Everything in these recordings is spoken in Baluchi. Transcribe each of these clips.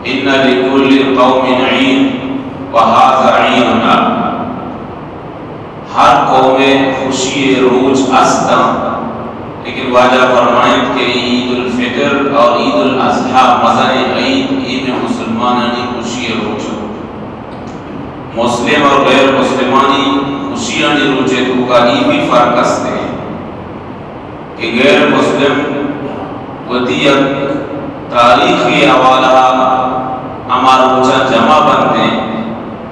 إن لكل قوم عيد وهذا عيدنا۔ ہر قوم ء خوشی ء روچ است انت، لیکن واجہ فرمائنت کہ عید الفطر اور عید الاضحی مزن عید، اے میں مسلمانانی خوشی ء روچ انت۔ مسلم اور غیر مسلمانی خوشیانی روچ ء توکا اے بھی فرق است انت۔ کہ غیر مسلم وتی یک تاریخی حوالہ ء ہما روچاں جمع بنت انت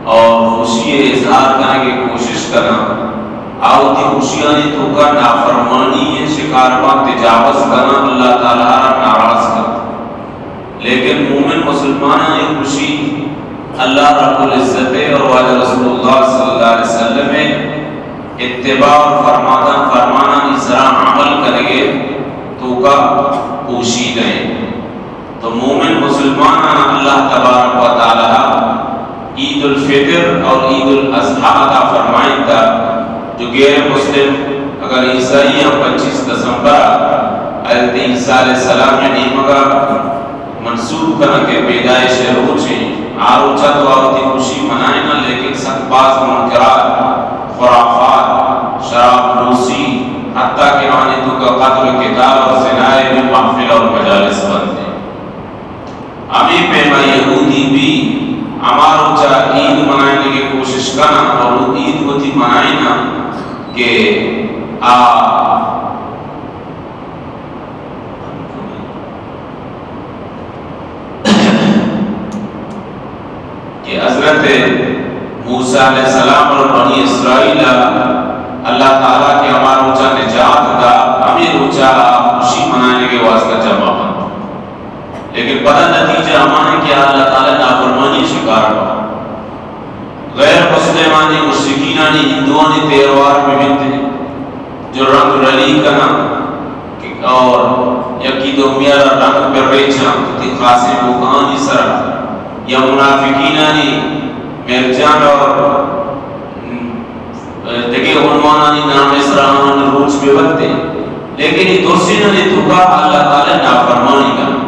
اور خوشی ء اظہار کنگ ء کوشش کناں، آ وتی خوشیانی توکا نافرمانی ء شکار بنت، تجاوز کناں، اللہ تعالی ء را ناراض کنت۔ لیکن مومن مسلمانانی خوشی اللہ رب العزت ء اور واجہ رسول اللہ صلی اللہ علیہ وسلم ء اتباع اور فرمادن، فرمانانی سرا عمل کنگ ء توکا پوشیدہ انت۔ تو مومن مسلماناں اللہ تبارک و تعالی عید الفطر اور عید الاضحی عطا فرمائنتا، جو غیر مسلم اگر عیسائی ہم پچیس دسمبر ء حضرت عیسی علیہ السلام ء نیمگا منسوب کناں کہ پیدائش ء روچ انت، آ روچ ء تو آ وتی خوشی منائیناں، لیکن سک باز منکرات، خرافات، شراب نوشی، حتیٰ کہ آنی توکا قتل و قتال اور زنا ء بھی محفل اور مجالس بنت انت۔ ہمے پیما یہودی بھی ہما روچ ء عید منائینگ ء کوشش کناں اور عید وتی منائیناں کہ آ کہ حضرت موسیٰ علیہ السلام اور بنی اسرائیل ء اللہ تعالیٰ کہ ہما روچا نجات دا، ہمے روچا خوشی منائینگ ء واسطہ جمع بنت۔ لیکن پدا نتیجہ ہما انت کہ اللہ تعالیٰ نافرمانی شکار بنت۔ غیر مسلمانی، مشرکینانی، ہندوانی تہوار بہ بیت، جو رنگ رلی کناں کہ، اور یکی دومی ء را رنگ پر ریچاں وتی خاصیں موقعانی سرا، یا منافقینانی میرجان اور دگہ عنوانانی نام ء سرا آہانی روچ بہ بنت، لیکن اے درسینانی توکا اللہ تعالی نافرمانی کنت۔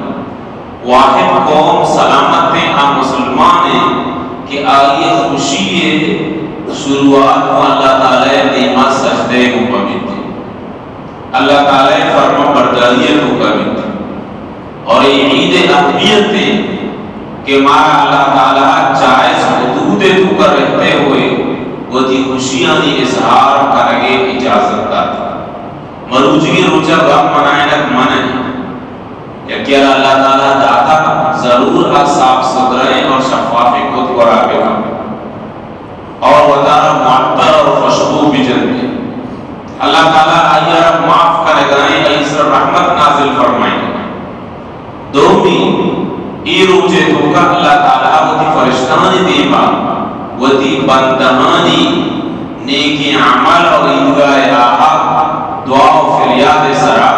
واحد قوم سلامت انت، آ مسلمان انت کہ آئی ء خوشی ء شروعات گوں اللہ تعالی ء دیما سجدہ ء گوں بہ بیت۔ اللہ تعالی ء فرمان برداری ء توکا بیت۔ اور اے عید ء اہمیت انت کہ مارا اللہ تعالی ء جائز حدود ء توکا رہتے ہوئے وتی خوشیانی اظہار کنگ ء اجازت دات۔ مروچیگیں روچ ء غم منائینگ منع انت۔ یکے ء را اللہ تعالی داتگ، ضرور آ صاف ستھرائیں اور شفافیں کت گورا بکن اور وتارا معطر اور خوشبو بجنت۔ اللہ تعالی آئی ء را معاف کنگا انت، آئی سر رحمت نازل فرمائینت۔ دومی، اے روچ ء توکا اللہ تعالی وتی فرشتانی دیما وتی بندہانی نیکیں عمل اور عیدگاہ ء راہا دعا و فریاد ء سرا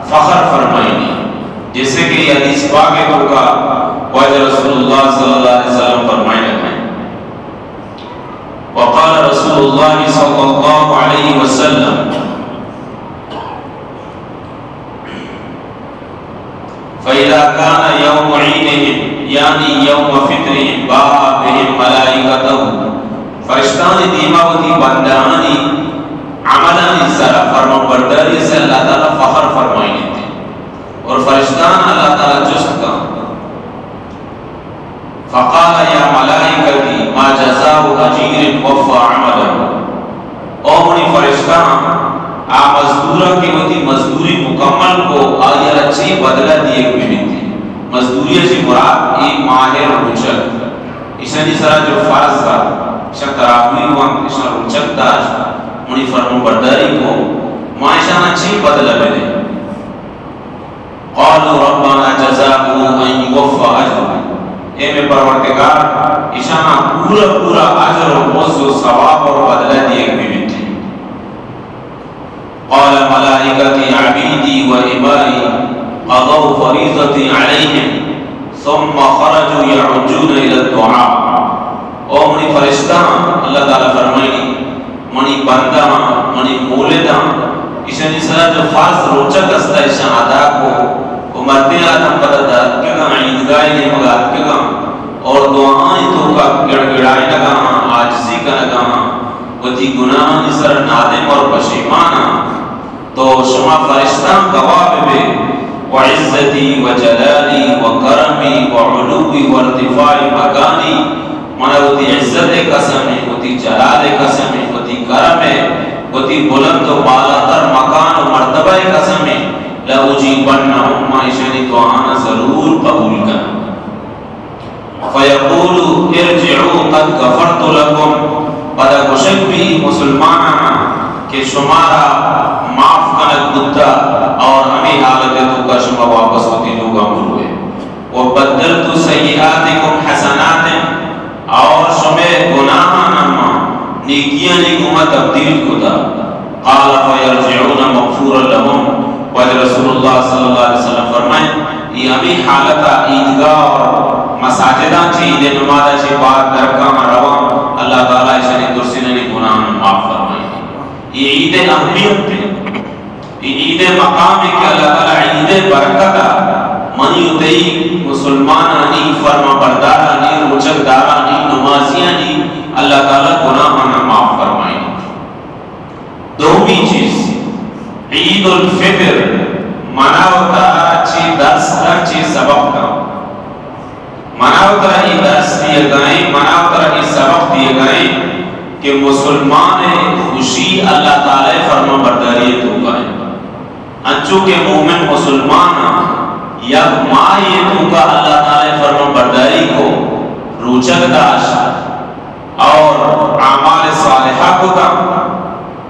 فخر فرمائینی، جیسے کہ اے حدیث پاک ء توکا واجہ رسول اللہ صلی اللہ علیہ وسلم فرمائینگ ء انت۔ وقال رسول اللہ صلی اللہ علیہ وسلم، فإذا كان يوم عيدهم، يعني يوم فطرهم، باء بهم ملائكته۔ فرشتانی دیما وتی بندہانی عملانی سرا فرمان برداری سے اللہ تعالی فخر فرمائینیت۔ اور فرشتان اللہ تعالی جست کن، فقال يا ملائكتي ما جزاء أجير وفى عمله۔ او منی فرشتاں، آ مزدوراں کہ وتی مزدوری مکمل کو، آئی ء را چے بدلہ دیگ بہ بیت؟ مزدوری ء چہ مراد اے ماہ ء روچگ، ایشانی سرا جو فرض ات، ایشاں تراویح ونت، ایشاں روچگ داشت، منی فرمانبرداری کو، ما ایشانا چے بدلہ بدیں؟ قالوا ربنا جزاؤه أن يوفى أجره۔ اے مئے پروردگار، ایشانا پورا پورا اجر و مزد و ثواب اور بدلہ دیگ بہ بیت۔ قال ملائكتي عبيدي وإمائي قضوا فريضتي عليهم ثم خرجوا يعجون إلى الدعاء۔ او منی فرشتاں، اللہ تعالی فرمائنی، منی بندہاں، منی مولداں، ایشانی سرا جو فرض روچگ است، ایشاں ادا کو، و مردین آتاں پدا دراتکگاں، عیدگاہ نیمگا اتکگاں، تو شما فرشتاں گواہ بہ بے، وعزتی وجلالی وکرمی وعلوی وارتفاع مکانی، من وتی عزت ءِ قسم ءَ، وتی جلال ءِ قسم ءَ، وتی کرم ءَ، وتی بلند و بالاتر مکان و مرتبہ ءِ قسم ءَ، لأجیبنهم، ما ایشانی دعاہاں ضرور قبول کناں۔ فیقول ارجعوا قد غفرت لکم، پدا گوشگ بی مسلمانانا کہ شمارا معاف کنگ بوتا اور ہمیں حالت توکا شما واپس وتی لوگا مروے۔ وبدلت سیئاتکم حسنات، اور شمے گناہانا ما نیکیانی گوما تبدیل کتا۔ قال فیرجعون مغفورا لهم، واجہ رسول اللہ صلی اللہ علیہ وسلم فرمائیں، یہ ہمیں حالتا عیدگاہ اور مساجداں چی عید نمازا چی بعد درکاں رواں، اللہ تعالی ایشانی درسینانی گناہاں معاف فرمائیں۔ یہ عید اہمیت ہے، یہ عید مقام ہے کہ اللہ تعالی عید برکتا منی و تئی مسلمانانی، فرما بردارانی، روچک دارانی، نمازیانی اللہ تعالی گناہاں معاف فرمائیں۔ دومی چیز، عید الفطر منا و ترا چی درس دا، چی سبق دا؟ منا و ترا ای درس دیگائیں، منا و ترا ای سبق دیگائیں کہ مسلمان خوشی اللہ تعالی فرما برداری توکا ہے۔ انچو کہ مومن مسلمان یک ماہ یہ توکا اللہ تعالی فرما برداری کو، روچک داشت، اور اعمال صالحہ کتا،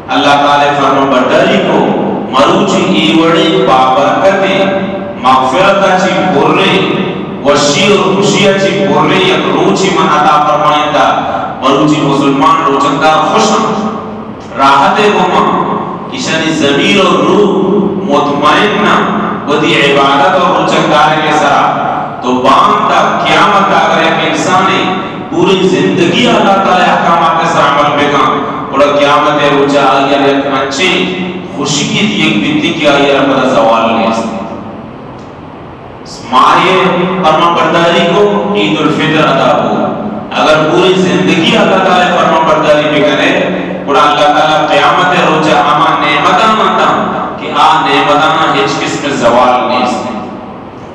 اللہ تعالی فرما برداری کو، مروچی ای وڑی بابرکتیں مغفرتا چی پریں وشی اور خوشیا چی پریں یک روچی من عطا فرمائیں تا، مروچی مسلمان روچکدار خوش ہم راحت گوما، ایشانی ضمیر اور روح مطمئن نہ وتی عبادت اور روچکداری کے سرا۔ تو باندا قیامت اگر یک انسانے پوری زندگی اللہ تعالی احکامات سر عمل بکن، گڑا قیامت روچا آئی یک انچیں خوشی دیگ بیتی کہ آئی پدا زوال نیست۔ ماہ فرمان برداری کو، عید الفطر ادا کو۔ اگر پوری زندگی اللہ تعالی فرمان برداری بکنے، گڑا اللہ تعالی قیامت روچا ہما نعمتاں مانتا کہ آ نعمتاں ہچ قسم زوال نیست۔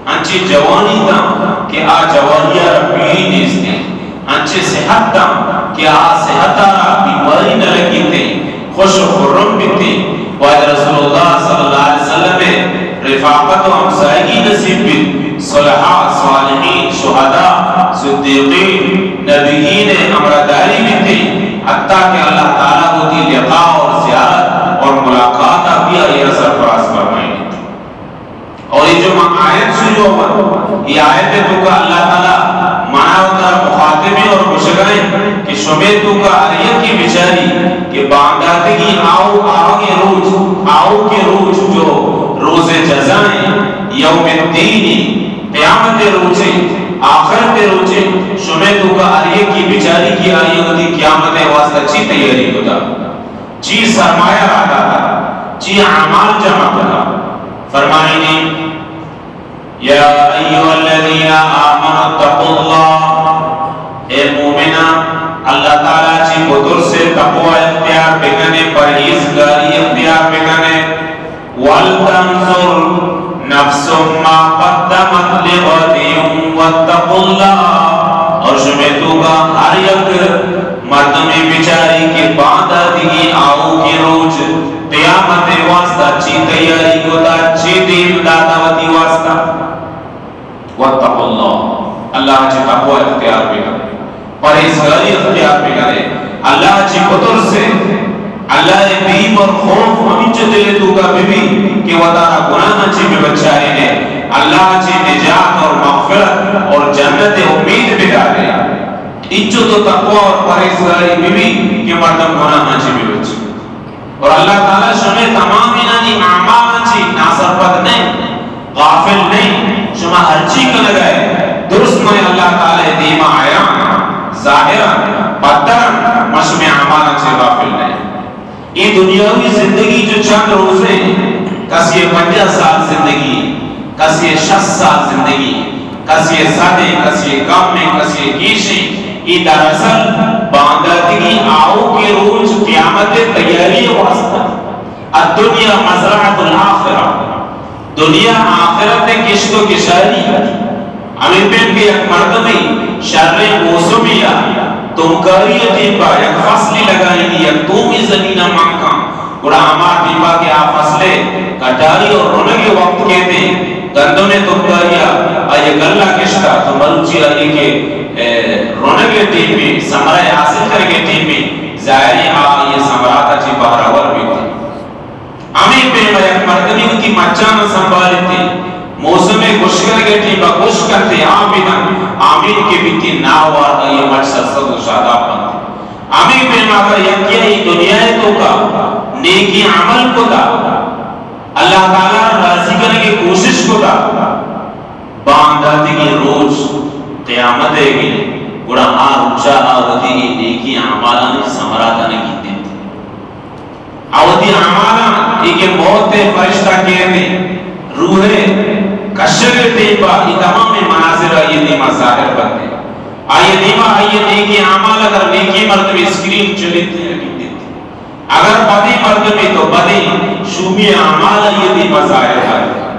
انچیں جوانی داں کہ آ جوانی ء را پیری نیست انت۔ انچیں صحت داں کہ آ صحت ء را بیماری نہ لگیت انت، خوش و خرم بیت انت۔ واجہ رسول اللہ صلی اللہ علیہ وسلم ء رفاقت و ہمساہگی نصیب بیت۔ صلحاء، صالحین، شہداء، صدیقین، نبیین ء ہمراہداری بیت انت، حتیٰ کہ اللہ تعالی وتی لقاء اور زیارت اور ملاقات ء بھی آئی ء را سرفراز فرمائینیت۔ اور یہ جو آیت شروع ہوا، یہ آیت توکا اللہ تعالی منا و ترا مخاطب ہے اور گوشگائیں کہ شمے توکا ہر یکی بچاری کہ بانداتگی آؤ آوگیں روچ، آؤ کے روچ جو روز جزائیں، یوم الدین، قیامت روچے، آخرت روچے، شمے توکا ہر یکی بچاری کہ آئی وتی قیامت واسطہ چی تیاری کتا۔ چی سرمایہ را داتا، چی اعمال جمع کتا۔ فرمائنی، یا ایھا الذین آمنوا اتقوا اللہ، اے مومناں، اللہ تعالی چی بترسے، تقوی اختیار بکنے، پرہیزگاری اختیار بکنے۔ ولتنظر نفس ما قدمت لغد واتقوا اللہ، اور شمے توکا ہر یک مردمے بچاری کہ بانداتگی آؤکیں روچ قیامت واسطہ چی تیاری کتا، چی دیم داتا وتی واسطہ۔ واتقوا اللہ، اللہ چہ تقوی اختیار بکن، پرہیزگاری اختیار بکنے، اللہ چہ بترسے۔ اللہ ء بیم اور خوف ہمینچو دل ء توکا ببی کہ وتارا گناہاں چہ ببچارینے، اللہ چہ نجات اور مغفرت اور جنت ء امید بدارے۔ انچو تو تقوی اور پرہیزگاری ببی کہ مردم گناہاں چہ ببچے۔ اور اللہ تعالی شمے تمامینانی اعمالاں چی ناسرپد نہیں، غافل نہیں۔ شما ہرچی کنگائے درست میں اللہ تعالی دیما آیاں، ظاہرا، پدرا، ما شمے اعمالاں چی غافل نہیں۔ یہ دنیاوی زندگی جو چند روزے، کسی پنجاہ سال زندگی، کسی شصت سال زندگی، کسی سدے، کسی کمے، کسی گیشے، یہ دراصل بانداتگی آؤکیں روچ قیامت تیاری واسطہ۔ الدنیا مزرعة الآخرة، دنیا آخرت ءِ کشت و کشاری۔ ہمے پیم کہ یک مردمے شریں موسمے ءَ تمکاری ءِ ٹیمبا یک فصلے لگائینی، یک تومے زمین ءَ مان کن، گڑا ہما ٹیمبا کہ آ فصل ءِ کٹائی اور رنگ ءِ وقت کیت، گندم ءِ تمکاری ءَ آئی ءَ گلہ کشتا، تو مروچی آئی کہ، اے، رنگ ءِ ٹیمے، ثمرہ ءِ حاصل کنگ ءِ ٹیمے، ظاہر ایں آ آئی ءِ ثمرات ءَ چہ بہرہ ور بیت۔ ہمے پیم ءَ یک مردمے وتی مچاں سنبھالتے، موسم ءِ گوش کنگ ءِ ٹیم ءَ گوش کنتے، آ بدن آمین کہ بیتی، ناوار آئی ءِ مچ سرسبز و شاداب بنت۔ ہمے پیم ءَ اگر یکے ءَ اے دنیا ءِ توکا نیکی عمل کتا، اللہ تعالی ءَ راضی کنگ ءِ کوشش کتا، بانداتگیں روچ قیامت ءِ گڑا آ روچا آ وتی اے نیکی اعمالانی ثمراتاں گندیت۔ آ وتی اعمالاں، اے کہ موت ءِ فرشتہ کیت، روح ءِ کشگ ءِ ٹیم ءَ اے تمامیں مناظر آئی ءِ دیما ظاہر بنت۔ آئی ءِ دیما آئی ءِ نیکی اعمال، اگر نیکی مردم اسکرین چلیت، اگر بدیں مردمے تو بدیں شومی اعمال آئی ءِ دیما ظاہر بنت۔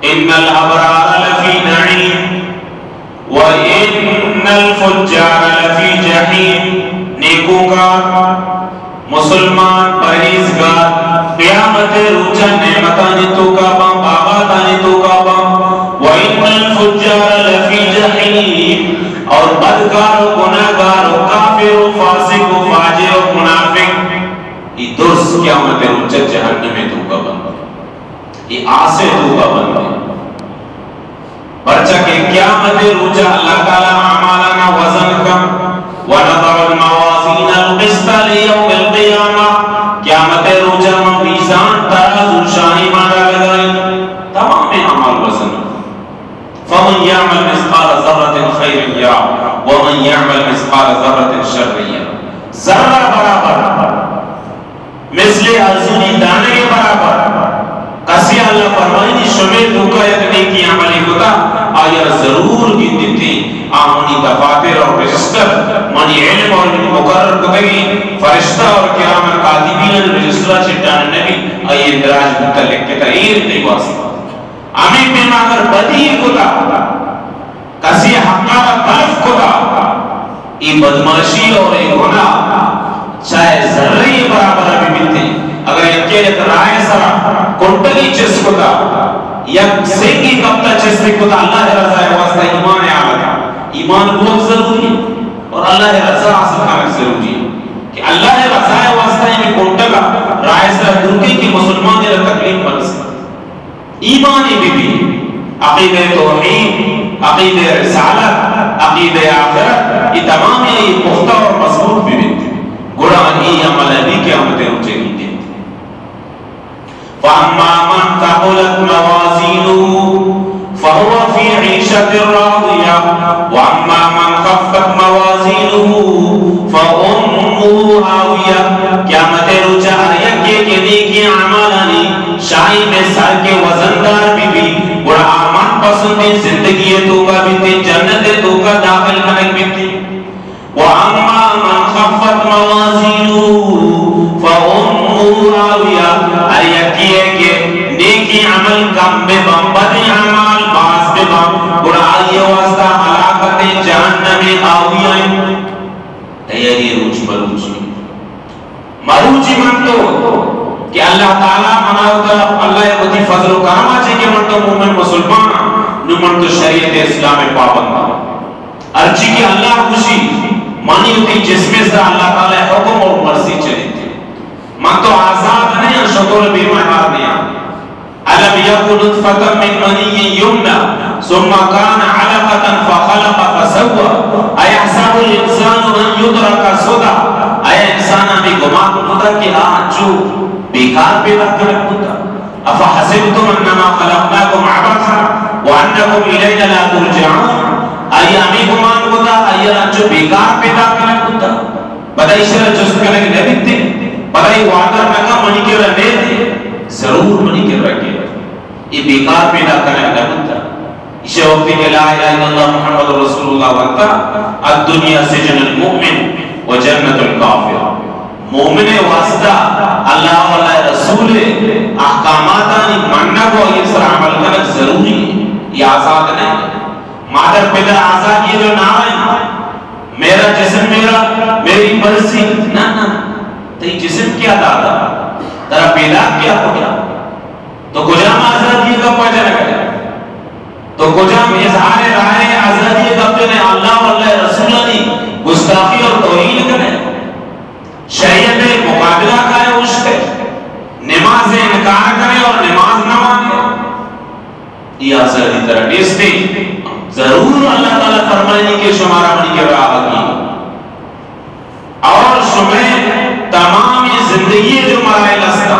ان الابرار لفی نعیم و ان الفجار لفی جحیم۔ نیکوکار، مسلمان، پرہیزگار، قیامت ءِ روچا نعمتانی توکا باں، باغاتانی توکا باں۔ و ان الفجار لفی جحیم، اور بدکار و گناہگار و کافر و فاسق و فاجر و منافق، اے درست قیامت ءِ روچا جہنم ءِ توکا بنت۔ اے آس ءِ توکا بنت۔ پرچا کہ قیامت ءِ روچا اللہ تعالی اعمالانا وزن کن، ونضع الموازین القسط لیوم القیامہ، قیامت ءِ روچا من میزان، ترازو، شاہی مارا لگائیں، تمام اعمال وزن کن۔ فمن یعمل مثقال ذرة خیرا یرہ ومن یعمل مثقال ذرة شرا یرہ۔ ذرہ برابر مثل ارزنی دانگ ءِ برابر۔ کسے ءَ اللہ فرمائینی، شمے توکا یک نیکی عملے کتا، آئی ءَ ضرور گندیت، آ منی دفاتر اور رجسٹر، منی علم اور منی مقرر کتگیں فرشتہ اور کرام کاتبین رجسٹر ءَ چٹان نبی، آئی اندراج بوتا، لکھتا، ایر تئی واسطہ۔ ہمے پیما اگر بدی کتا، کسے حقا را تلف کتا، اے بدمعاشی اور اے گناہ چاہے ذرے برابر بہ بیت۔ اگر یکے یک راہ ءِ سرا کنٹگے چست کتا، یک سنگے کپتا چست کتا، اللہ ءِ رضا ءِ واسطہ ایمان ءِ حالت، ایمان بوگ ضروری ہے اور اللہ ءِ رضا حاصل کنگ ضروری ہے کہ اللہ ءِ رضا ءِ واسطہ اے کنٹگا راہ ءِ سرا دور کئے کہ مسلمان ءَ را تکلیف برسے۔ ایمانی بہ بی، عقیدہ توحید، عقیدہ رسالت، عقیدہ آخرت، اے تمامی اے پختہ اور مضبوط بہ بیت، گڑا اے عمل ءَ بی قیامت ءِ روچ ءَ گندیت۔ فاما من ثقلت موازینہ فهو فی عیشة راضیہ، واما من خفت موازینہ فامہ ہاویہ۔ قیامت ءِ روچا ہر یکے کہ نیکی اعمالانی شاہی مئے سر کہ وزندار بہ بی، گڑا آ من پسندیں زندگی ءِ توکا بیت، جنت ءِ توکا داخل کنگ بیت۔ واما من خفت موازینہ فامہ ہاویہ۔ ہر یکے کہ نیکی عمل کم بہ باں، بدیں اعمال باز بہ باں، گڑا آئی ءِ واسطہ ہلاکت جہنم ہاویہ انت۔ تیاری روچ مروچی۔ مروچی من تو کہ اللہ تعالی منا وتا، اللہ ءِ وتی فضل و کرم ءَ چہ کہ من تو مومن مسلمان آں، نوں من تو شریعت اسلام ءِ پابند آں۔ ہرچی کہ اللہ گوشی، منی وتی جسم ءِ سرا اللہ تعالی ءِ حکم اور مرضی چلیت۔ من تو آزاد نہ آں، شتر ءِ بے مہار نہ آں۔ الم یک نطفة من منی یمنی ثم کان علقة فخلق فسوی ایحسب الانسان ان یترک سدی۔ آیا انسان ءَ ہمے گمان کتا کہ آ انچو بیکار پیدا کنگ بوتا؟ افحسبتم انما خلقناکم عبثا وانکم الینا لا ترجعون۔ آیا ہمے گمان کتا آئی ءَ را انچو بیکار پیدا کنگ بوتا؟ پدا ایشی ءَ را جست کنگ نہ بیت، پدا اے وعدہ نہ کن منی کرا نیت، ضرور منی کرا کیت۔ اے بیکار پیدا کنگ نہ بوتا۔ ایشی ءَ وقتی کہ لا الہ الا اللہ محمد رسول اللہ ونتا، الدنیا سجن المؤمن و جنت الکافر۔ مومن ءِ واسطہ اللہ ءُ اللہ ءِ رسول ءِ احکاماتانی منگ ءُ آئی ءِ سر ءَ عمل کنگ ضروری ہے۔ یہ آزاد نہیں۔ مادر پدر آزادی ءِ جو نام ہے، میرا جسم میرا، میری مرضی۔ نہ، نہ۔ تئی جسم کیا داتا؟ ترا پیدا کیا کتا؟ تو کجام آزادی ءِ گپ ءَ جنگ ءَ ئے؟ تو کجام اظہار رائے آزادی ءِ گپ ءَ جنگ ءَ ئے؟ اللہ ءُ اللہ ءِ رسولانی گستاخی اور توہین کنے۔ شریعت ءِ مقابلہ کائے، اوشتے، نماز ءِ انکار کرے اور نماز نہ مانے، یہ آزادی ترا نیستے۔ ضرور اللہ تعالیٰ فرمائنی کہ شمارا منی کرا آگی اور شمئے تمام زندگی ءِ جو مراحل ہستا،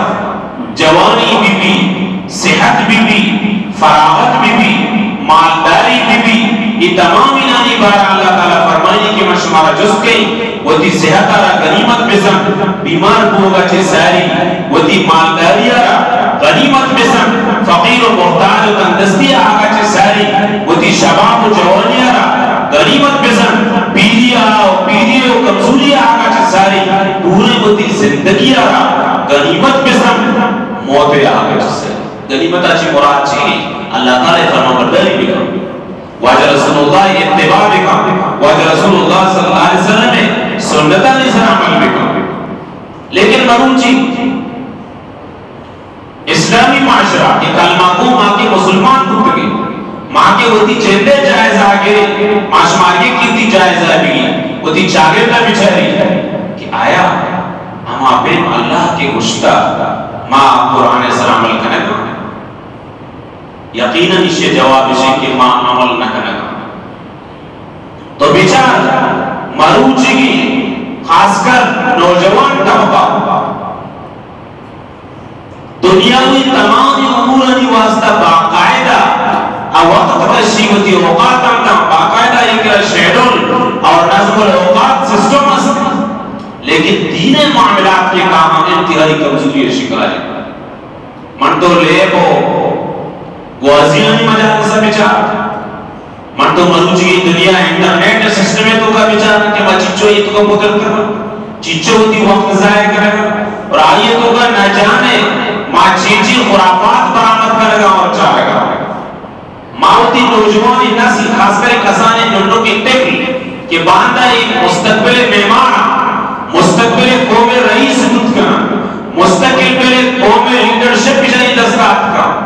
جوانی بی بی، صحت بی بی، فراغت بی بی، مالداری بی بی، اے تمامینانی بارہ اللہ تعالیٰ فرمائنی کہ من شمارا جست کئیں، وتی صحت ءَ را غنیمت بزن، بیمار بوگ ءَ چہ ساری، وتی مالداری ءَ را غنیمت بزن، فقیر ءُ محتاج ءُ تنگدستی ءِ آگ ءَ چہ ساری، وتی شباب ءُ جوانی ءَ را غنیمت بزن، پیری ءَ ءُ پیری ءُ کمزوری ءِ آگ ءَ چہ ساری، پوریں وتی زندگی ءَ را غنیمت بزن، موت ءِ آگ ءَ چہ ساری۔ غنیمت ءَ چہ مراد چی اِنت؟ اللہ تعالیٰ ءِ فرمانبرداری بکن، واجہ رسول اللہ ءِ اتباع بکن، واجہ رسول اللہ صلی اللہ علیہ وسلم ءِ سنتانی سر ءَ عمل بکن۔ لیکن مروچی اسلامی معاشرہ کہ کلمہ گو ما کہ مسلمان بوتگیں، ما کہ وتی جند ءِ جائزہ ءَ گریں، ما شما گے کہ وتی جائزہ ءَ بگی، وتی چاگرد ءَ بچاری کہ آیا ہما پیم اللہ کہ گوشتا ما قرآن ءِ سر ءَ عمل کنگ ءَ آں؟ یقیناً ایشی ءِ جواب ایش اِنت کہ ما عمل نہ کنگ ءَ آں۔ تو بچار، مروچیگی خاص کر نوجوان طبقہ دنیاوی تمام امورانی واسطہ باقاعدہ آ وقت کشی، وتی اوقات ہم داں، باقاعدہ ایک شیڈول اور نظم الاوقات سسٹم است، لیکن دین ءِ معاملات کہ کاہاں انتہائی کمزوری ءِ شکار اِنت۔ من تو لیب ءُ گوازیانی مجالس ءَ بچار۔ من تو مروچی دنیا انٹرنیٹ سسٹم ءِ توکا بچار کہ ما چچو اے توکا پتر کناں، چچو وتی وقت ضائع کنگ ءَ آں اور آئی ءِ توکا نہ جانے ما چی چی خرافات برآمد کنگ ءَ آں اور چارگ ءَ آں۔ ما وتی نوجوانیں نسل، خاص کر کسانیں ننوکیں طفل کہ باندا اے مستقبل ءِ معمار آں، مستقبل ءِ قوم ءِ رئیس بوت کناں، مستقبل ءِ قوم ءِ لیڈرشپ ایشانی دست ءَ اتکاں،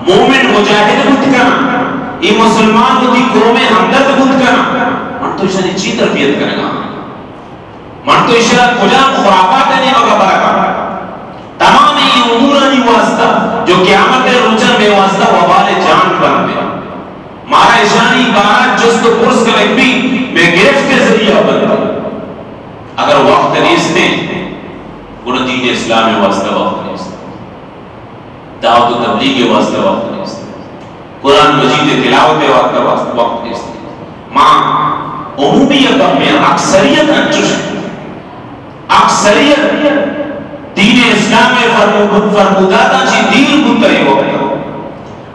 مومن مجاہد بوت کناں، اے مسلمان وتی قوم ءِ ہمدرد بوت کناں، من تو ایشانی چی تربیت کنگ ءَ آں؟ من تو ایشرا کجام خرافات ءِ نیمگ ءَ برگ ءَ آں؟ تمام اے امورانی واسطہ جو قیامت ءِ روچ ءَ مئے واسطہ وبال جان بنت، مارا ایشانی بارہ ءَ جست ءُ پرس کنگ بیت، مئے گرفت ءِ ذریعہ بنت۔ اگر وقت نیست اِنت، گڑا دین اسلام ءِ واسطہ وقت نیست، دعوت ءُ تبلیغ ءِ واسطہ وقت نیست، قرآن مجید ءِ تلاوت ءِ واسطہ وقت، وقت نیست۔ ما عمومی ءَ کم ایں، اکثریت انچوش اِنت۔ اکثریت دین اسلام ءِ فرمو-، فرموداتاں چہ دیر بوتگ اے وقت۔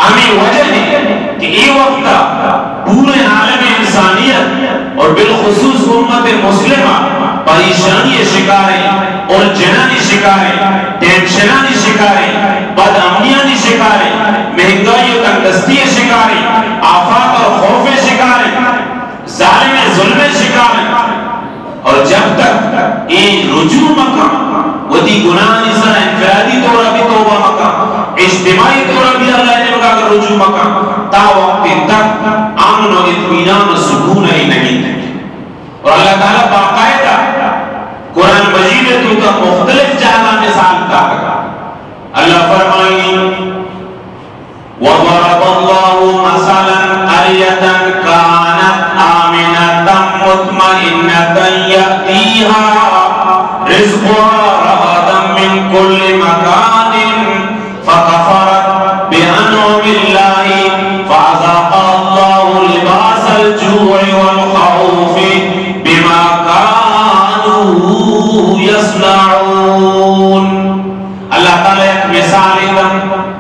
ہمے وجہ اِنت کہ اے وقت ءَ پوریں عالم انسانیت اور بالخصوص امت مسلمہ پریشانی ءِ شکار اِنت، الجھنانی شکار اِنت، ٹینشنانی شکار اِنت، بد امنیانی شکار اِنت، مہنگائی ءُ تنگدستی ءِ شکار اِنت، آفات اور خوف ءِ شکار اِنت، ظالم ءِ ظلم ءِ شکار اِنت۔ اور جب تک اے رجوع مکن، وتی گناہانی سرا انفرادی طور ءَ بھی توبہ مکن، اجتماعی طور ءَ بھی اللہ ءِ نیمگ ءَ اگر رجوع مکن، تا وقت تک امن ءُ اطمینان ءُ سکون ءَ اے نہ گیتک۔ اور اللہ تعالیٰ باقاعدہ قرآن مجید ءِ توکا مختلف جاگہ مثال داتگ۔ اللہ فرمائنی، وضرب الله مثلا قرية كانت آمنة مطمئنة يأتيها رزقها رغدا من كل مكان فكفرت بأنعم الله فأذاقها الله لباس الجوع والخوف بما كانوا يصنعون۔ اللہ تعالیٰ یک مثالے دنت۔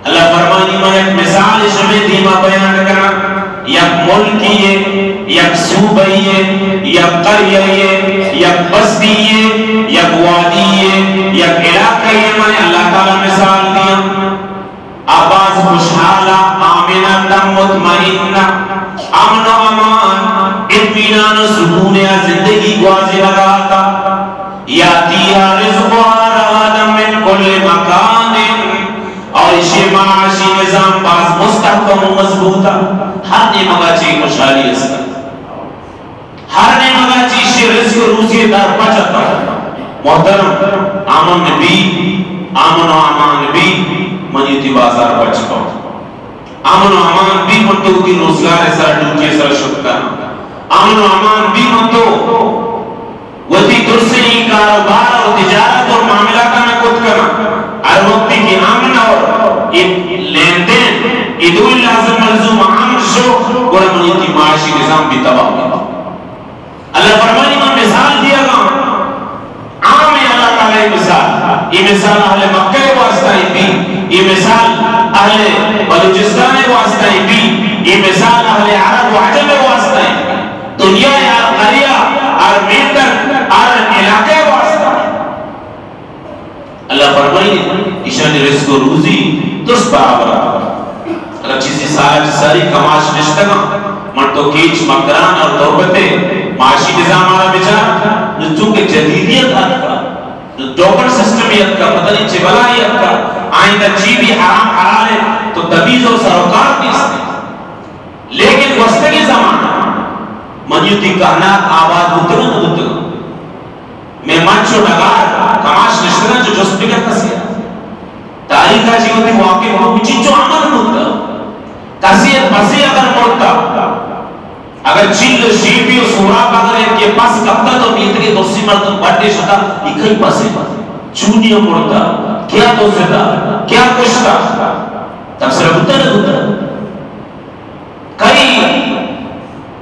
اللہ فرمانی، من یک مثال شمئے دیما بیان کناں۔ یک ملکی یے، یک صوبہ یے، یک قریہ یے، یک بستی یے، یک وادی یے، یک علاقہ یے، من اللہ تعالی مثال دیا۔ آ باز خوشحالا، آمنة مطمئنة، امن و امان، اطمینان و سکون ء زندگی گوازینگا اتا۔ یأتیها رزقها رغدا من کل مکان، اور ایشی معاشی نظام باز مستحکم و مضبوط ء۔ ہر نیمگا چی خوشحالی است۔ ہر نیمگا چی ایشی رزق و روزی در پچ اتاں۔ محترم، امن بی، امن و امان بی، منی تی بازار پچ کو۔ امن و امان بی، من تو تی روزگار سر، ڈیوٹی سر شت کنا۔ امن و امان بی، من تو وتی درسیں کاروبار اور تجارت اور معاملاتاں کت کنا۔ ہر وقتی کہ امن اور یہ لین دین، یہ دو لازم ملزوم امن شو، گڑا منی تی معاشی نظام بی تباہ بی۔ اللہ فرمانی، من مثال دیا گا، عام ہے اللہ تعالی مثال۔ یہ مثال اہل مکہ واسطہ ہی بی، یہ مثال اہل بلوچستان واسطہ ہی بی، یہ مثال اہل عرب و عجم واسطہ ہی بی۔ دنیا یا قریہ، ہر میتگ، ہر علاقہ واسطہ۔ اللہ فرمائیت، ایشانی رزق و روزی درست برابر ات۔ اگر چیزی سالا چہ ساری کماش نشتگاں، من تو کیچ مکران اور تربتے معاشی نظام آرا بچار، نو چونکہ جدیدیت اتکا، نو ڈوپن سسٹم اتکا، پتہ نہیں چہ بلائی اتکا، آئندہ چی بھی حرام حلال ہے تو تمیز اور سروکار نیست۔ لیکن گوستگیں زمانہ منی تی کہناک آباد بوتگ نہ بوتگ؟ مئے مچ و ڈگار کماش نشتگاں، چو جست بکن کسی ء۔ تاریخ ء چی وتی واقع بو، چنچو عمل بوتگ؟ کسی ء پسے اگر مرتا، اگر چیل و شیپی و سوراپ اگر ایک کے پس کپتا تو میتگے درسی مردم بڈے شتا، یہ کئی پسے؟ چونی مرتا؟ کیا دزتا؟ کیا کشتا؟ تبصرہ بوتا نہ بوتا؟ کئی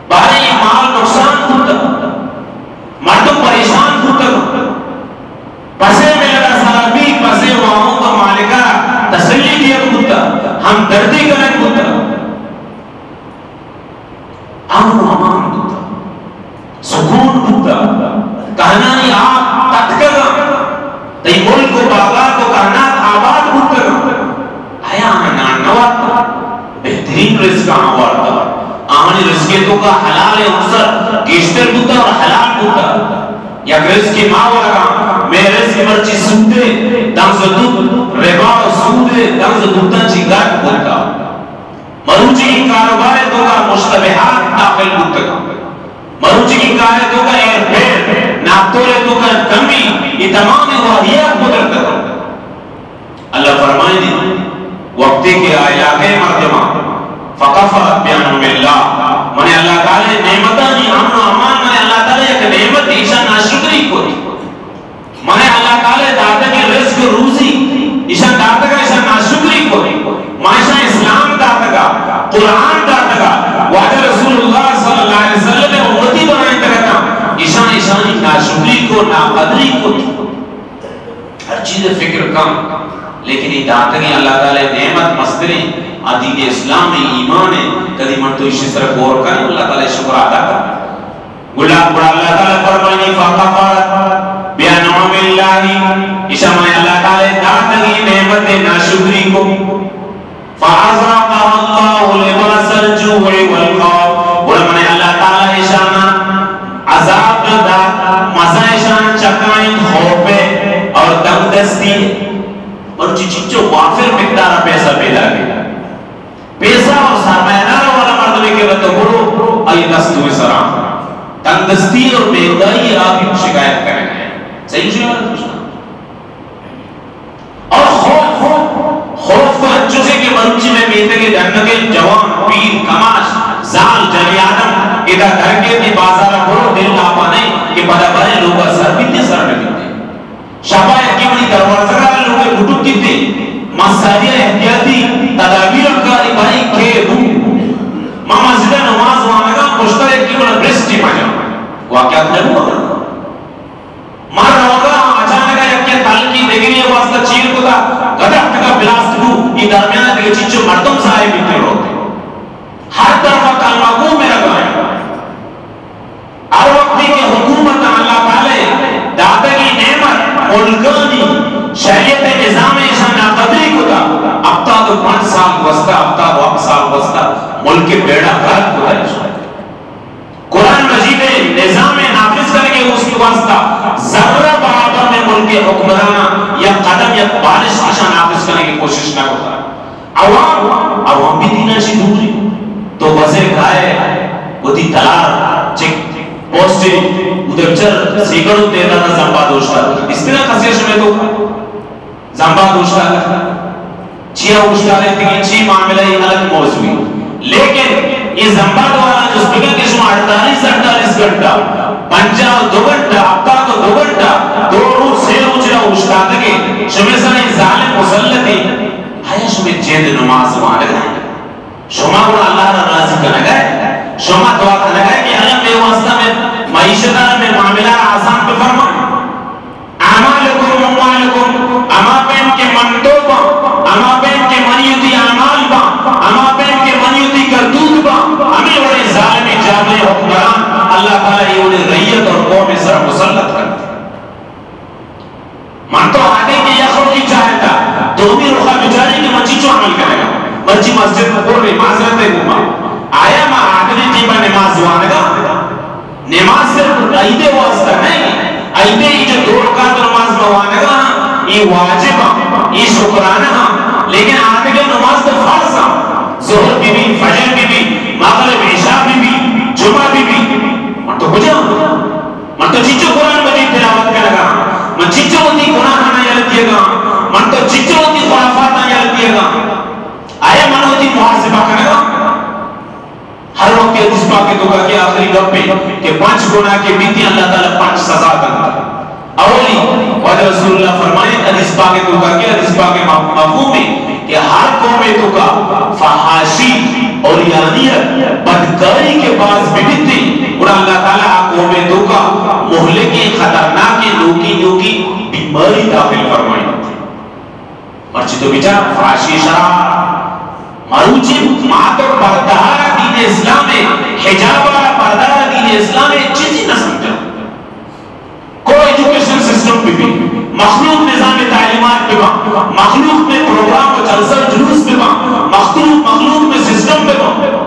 باریں مال نقصان بوتگ، مردم پریشان بوتگ، پسے ملگ ء سرا بی، پسے واہند و مالک ء تسلی دیگ بوتگ، ہمدردی کنگ بوتگ، امن و امان بوتگ۔ سکون بوتگ، کہنانی آپ تتکگ انت، تئی ملک و باغات و کہنات آباد بوتگ انت۔ آیا آہاں نان نہ وارتگ؟ بہترین رزق آہاں وارتگ۔ آہانی رزق ء توکا حلال عنصر گیشتر بوتگ اور حلال بوتگ۔ یک رزقے ما ورگاں، مئے رزق مرچی سودے، دنز و دوت، ربا و سودے، دنز و دوتاں چی گٹ بوتگ۔ مروچیگیں کاروبار ء توکا مشتبہات داخل بوتگ انت۔ مروچیگیں کار ء توکا ایر پھیر، ناپتول ء توکا کمی، اے تمام واہیات گزرتگ انت۔ اللہ فرمائیت، وقتی کہ آ علاقہ ء مردماں، فکفرت بانعم اللہ، من اللہ تعالی نعمتانی امن و امان، من اللہ تعالی یک نعمت ایشاں ناشکری کت۔ مئے اللہ تعالی داتگیں رزق و روزی، ایشاں داتگا، ایشاں ناشکری کت۔ ما ایشاں اسلام داتگا، قرآن داتگا، واجہ رسول اللہ صلی اللہ علیہ وسلم ء امتی بنائینتگ اتاں، ایشاں ایشانی ناشکری کو، ناقدری کت۔ ہر چیز فکر کم، لیکن یہ داتگیں اللہ تعالی نعمت مستریں آ دین اسلام، ایمان ہے، کدی من تو ایشی سر غور کریں، اللہ تعالی شکر ادا کریں۔ گڑا، گڑا اللہ تعالی فرمانی، فکفرت بانعم اللہ، ایشاں من اللہ تعالی داتگیں نعمت ناشکری کو۔ فاذاقها اللہ لباس الجوع والخوف، گڑا من اللہ تعالی ایشاں عذاب دات، مزہ ایشاں چکائیں خوف اور تنگ دستی۔ مروچی چنچو وافر مقدار پیسہ پیدا بھی۔ پیسہ اور سرمایہ دار والا مردمے کہ تو برو، آئی دست ہوئے سرا۔ تنگ دستی اور مہنگائی ء آپ ہی شکایت کریں۔ صحیح شکایت کچھ نہ۔ اور خوف، خوف تو انچو سے کہ مروچی مئے میتگ ء ڈنگیں جوان، پیر، کماش، زال، جنی آدم، ادا درکے تی بازار ء برو، دل لاپا نہیں کہ پدا برے لوگ ء سر بیتے، سر نہ بیتے۔ شپا یکے منی دروازگ ء لوگ ء گٹک کیتے، ما ساری ء احتیاطی تدابیر ء کاری، بھائی کئے بو؟ ما مسجد ء نماز وانگ ء پشت ء یکے منا برسٹے مجا۔ واقعات نہ بو؟ ما روگ ء اچانک ء یکے تلکی دگرے ء واسطہ چیر کتا، گدک تکا بلاسٹ بو، ای درمیان ء دگہ چنچو مردم ضائع بیتے روتے۔ ہر طرف ء کلمہ گو مرگ ء انت۔ کہ بیڑا غرق کتا۔ قرآن مجید ءِ نظام ءِ نافذ کنگ ءِ واسطہ ذرہ برابر مئے ملک ءِ حکمراناں یک قدم، یک بالش اشاں نافذ کنگ ءِ کوشش نہ کتا۔ عوام، عوام بھی دین ءَ چہ دور ایں۔ تو بزے کائے وتی تلار چہ پوسٹ ءَ اودے بچار سیکڑوں تعداد ءَ زمباد اوشتاتگ۔ استنا کسے شمے تو زمباد اوشتاتگ۔ چیا اوشتاتگ؟ چی معاملہ؟ اے الگ موضوع ایں۔ لیکن اے زمباد والا جست بکن کہ شما اڑتالیس، اڑتالیس گھنٹہ، پنجاہ و دو گھنٹہ، ہفتاد و دو گھنٹہ، دو روچ، سے روچ را اوشتاتگ ئے، شمے سرا اے ظالم مسلط ایں، آیا شمے جند نماز وانگ ءَ ایں؟ شما گڑا اللہ را راضی کنگ ءَ ئے؟ شما دعا کنگ ءَ ئے کہ اللہ مئے واسطہ، مئے معیشت ءَ را، مئے معاملہ ءَ را آسان بفرما؟ اعمالکم اموالکم، ہما پیم کہ من تو باں، ہما پیم کہ منی وتی اعمال باں، ہما پیم کہ منی وتی کرتوت باں، ہمے وڑیں ظالمیں جابریں حکمران اللہ تعالی اے وڑیں رعیت اور قوم ءِ سرا مسلط کنت۔ من تو آدے کہ یک روچی چارتا، دومی روچا بچاری کہ من چیچو عمل کنگا۔ مرچی مسجد پر معذرت ہے گما۔ آیا ما آخری ٹیما نماز وانگا؟ نماز صرف عید ءِ واسطہ نہ ایں۔ عید ءِ اے جو دو رکعت نماز ما وانگا ہاں، اے واجب ہاں، اے شکرانہ ہاں، لیکن آدگہ نماز تو فرض ہاں۔ ظہر بہ بی، فجر بہ بی، مغرب، عشاء بہ بی، جمعہ بہ بی۔ من تو کجا ہاں؟ من تو چچو قرآن مجید تلاوت کنگا ہاں؟ من چچو وتی گناہانا یل دیگا ہاں؟ من تو چچو وتی خرافاتا یل دیگا ہاں؟ آیا من وتی محاسبہ کنگا ہاں؟ ہر وقت حدیث پاک ءِ توکا کہ آخری گپ ایں کہ پنچ گناہ کہ بیتیں اللہ تعالی پنچ سزا دنت۔ اولی، واجہ رسول اللہ فرمائیں حدیث پاک ءِ توکا کہ حدیث پاک ءِ مف-، مفہوم ایں کہ ہر قوم ءِ توکا فحاشی، عریانیت، بدکاری کہ باز ببیتیں، گڑا اللہ تعالی آ قوم ءِ توکا مہلکیں، خطرناکیں، نوکی نوکی بیماری داخل فرمائینت۔ مرچی تو بچار، فحاشی، شراب، مروچی مات و پردہ را دین اسلام ءِ، حجاب را، پردہ را دین اسلام ءِ چیزی نہ سمجھا۔ کوئی ایجوکیشن سسٹم بہ بی، مخلوق نظام تعلیمات بہ با، مخلوق مئے پروگرام و جلسہ و جلوس بہ با، مخلوق، مخلوق مئے سسٹم بہ با۔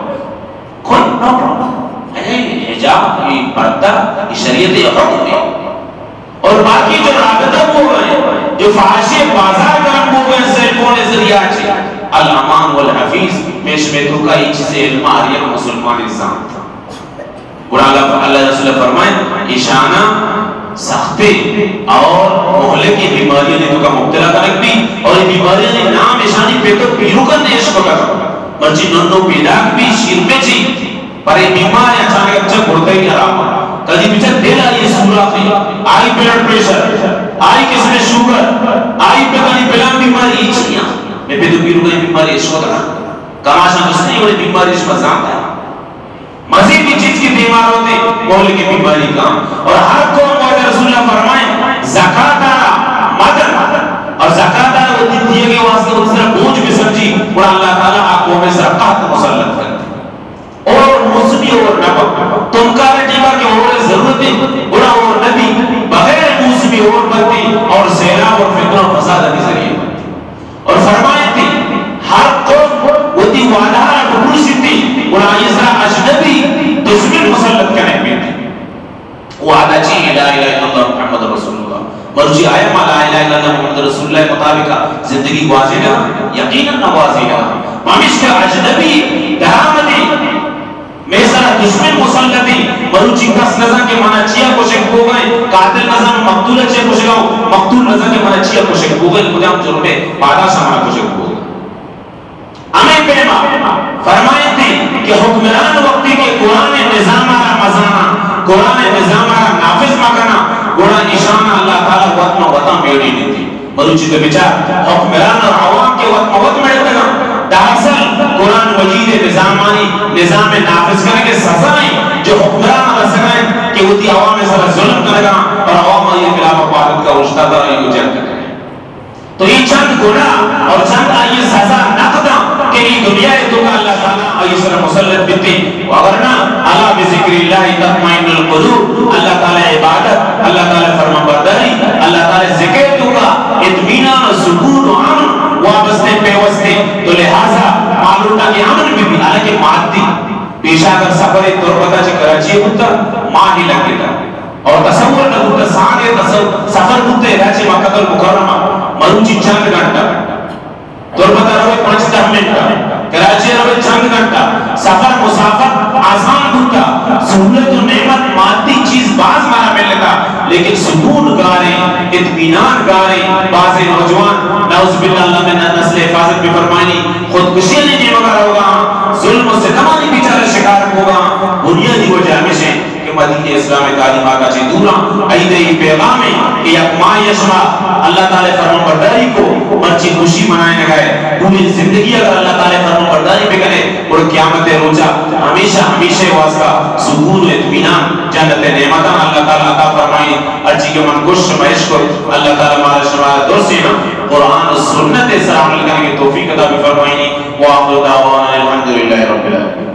کوئی نو پرابلم۔ اے حجاب، اے پردہ، اے شریعت ءِ حکم ایں۔ اور باقی جو رابطہ بوگ ءَ ایں، جو فحاشی بازار گرم بوگ ءَ ایں سیل فون ءِ ذریعہ چہ، الامان والحفیظ، مئے شمئے توکا اے چیز ءِ علم ءَ ہر یک مسلمان زانت۔ گڑا اللہ، اللہ ءِ رسول فرمائیں، ایشانا سختیں اور مہلکیں بیماریانی توکا مبتلا کنگ بی، اور اے بیماریانی نام ایشانی پت و پیرکاں نہ اشکتگ۔ مرچی ننو پیداک بی، شیرپیچی، پر اے بیمار اچانک اچھا گردگی خراب، کدی بچار دل آئی سوراخی، آئی بلڈ پریشر، آئی قسم شوگر، آئی پتہ نہیں پلان بیماری، اے چیاں۔ مئے پت و پیرکاں اے بیماری اشکتگ۔ کماشاں گوشتگ اے وڑیں بیماری شما زانتا؟ مزید بھی چیز کی بیمار ہوتے، مہلکیں بیماری کا۔ اور ہر قوم، واجہ رسول اللہ فرمائیں، زکات آرا مدن، اور زکات آرا وتی دیگے واسطہ وتی سرا بوجھ بہ سمجھی، گڑا اللہ تعالی آ قوم ءِ سرا قحط مسلط کرتے۔ اور موسمی اور نہ بنت۔ تنکا ءِ ٹیما کہ اور ضرورت ایں، گڑا اور نہ بی، بغیر موسمی اور بنتی اور سیلاب اور فتنہ و فساد ءِ ذریعے بنتی۔ اور فرمائیتی، ہر قوم وتی وعدہ را بپرسیتی، گڑا آئی سرا اجنبی دشمن مسلط کنگ بیتی۔ وعدہ چی؟ لا الہ الا اللہ محمد رسول اللہ۔ مروچی آیا ما لا الہ الا اللہ محمد رسول اللہ مطابق زندگی گوازینگا؟ یقیناً نہ گوازینگا۔ پمیشکا اجنبی درآمدی، مئے سرا دشمن مسلطی، مروچی کس نزان کہ منا چیا کشگ بوگا ایں، قاتل نزان مقتول چیا کشگا، مقتول نزان کہ منا چیا کشگ بوگا ایں، کجام جرمے پاداشا منا کشگ بوگا۔ ہمے پیما فرمائیتی کہ حکمران وقتی کہ قرآن نظام را مزانا، قرآن نظام را نافذ مکنا، گڑا ایشان اللہ تعالی وت ما وتاں میڑی دیتی۔ مروچی تو بچار، حکمران اور عوام کہ وت ما وت مڑتگا، دراصل قرآن مجید نظامانی، نظام نافذ کنگ سزائیں جو حکمران رسگائیں کہ وتی عوام سر ظلم کنگا اور عوام آئی خلاف پادت کا اوشتاتا آئی کو جنگ کنگا۔ تو اے چند گناہ اور چند آئی سزا نقداں کہ اے دنیا ءِ توکا اللہ تعالی آئی سر مسلط بیتے۔ و اگر نہ، الا بذکر اللہ تطمئن القلوب، اللہ تعالی عبادت، اللہ تعالی فرمان برداری، اللہ تعالی ذکر ءِ توکا اطمینان و سکون و امن وابستہ پیوستے۔ تو لہذا ما لوٹاں کہ امن بہ بی، حالانکہ مادی پیشہ اگر سفر تربت ءَ چہ کراچی ءَ بوتا، ماہے لگتا۔ اور تصور نہ بوتا، سال ءِ تصور، سفر بوتا ادا چہ مکہ المکرمہ، مروچی چند گھنٹہ۔ تربت ءَ روئے پنچ دہ منٹ، کراچی ءَ روئے چند گھنٹہ۔ سفر مسافر آسان بوتا، سہولت و نعمت، مادی چیز باز مارا ملتا، لیکن سکون گاریں، اطمینان گاریں۔ بازیں نوجوان نعوذ باللہ، اللہ مئے نسل ءِ حفاظت بفرمائینی، خودکشی ءِ نیمگا روگا آں، ظلم و ستمانی بیچارہ شکار بوگا آں۔ بنیادی وجہ ہمیش انت کہ ما دین اسلام ءِ تعلیمات ءَ چہ دور آں۔ عید ءِ اے پیغام انت کہ یک ماہے ءَ شما اللہ تعالی ءِ فرمان برداری کو، مرچی خوشی منائینگا ئے، پوری زندگی اگر اللہ تعالی ءِ فرمان برداری بکنے، گڑا قیامت ءِ روچا ہمیشہ ہمیشہ ءِ واسطہ سکون و اطمینان، جنت ءِ نعمتاں اللہ تعالی عطا فرمائینی۔ ہرچی کہ من گوشت شما اشکت، اللہ تعالی مارا شمارا درسینا قرآن و سنت ءِ سرا عمل کنگ ءِ توفیق عطا بفرمائینی۔ وآخر دعوانا الحمدللہ رب العالمین۔